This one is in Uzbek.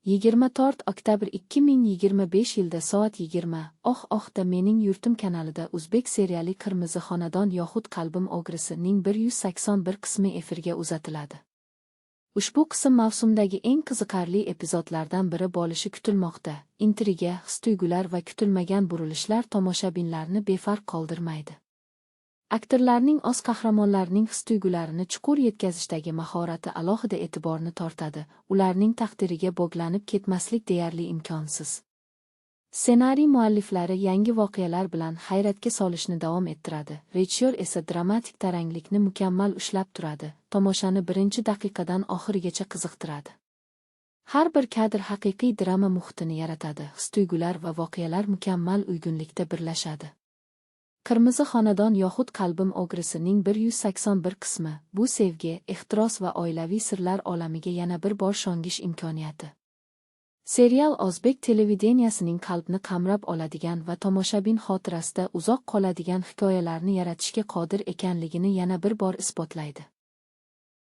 24 oktyabr 2025 yilda soat 20:00 da Mening yurtim kanalida o'zbek seriali Qirmizi xonadon yoxud Qalbim o'grisi ning 181 qismi efirga uzatiladi. Ushbu qism mavsumdagi eng qiziqarli epizodlardan biri bo'lishi kutilmoqda. Intriga, his-tuyg'ular va kutilmagan burilishlar tomoshabinlarni befarq qoldirmaydi. Aktyorlarning o'z qahramonlarining his-tuyg'ularini chuqur yetkazishdagi mahorati alohida e'tiborni tortadi, ularning taqdiriga bog'lanib ketmaslik deyarli imkonsiz. Ssenariy mualliflari yangi voqealar bilan hayratga solishni davom ettiradi, rejissyor esa dramatik taranglikni mukammal ushlab turadi, tomoshani birinchi daqiqadan oxirigacha qiziqtiradi. Har bir kadr haqiqiy drama muhitini yaratadi, his-tuyg'ular va voqealar mukammal uyg'unlikda birlashadi. Qirmizi xonadon yoxud Qalbim o'grisining 181 qismi bu sevgi, ehtiros va oilaviy sirlar olamiga yana bir bor sho'ngish imkoniyati. Serial o'zbek televideniyasining qalbni qamrab oladigan va tomoshabin xotirasida uzoq qoladigan hikoyalarni yaratishga qodir ekanligini yana bir bor isbotlaydi.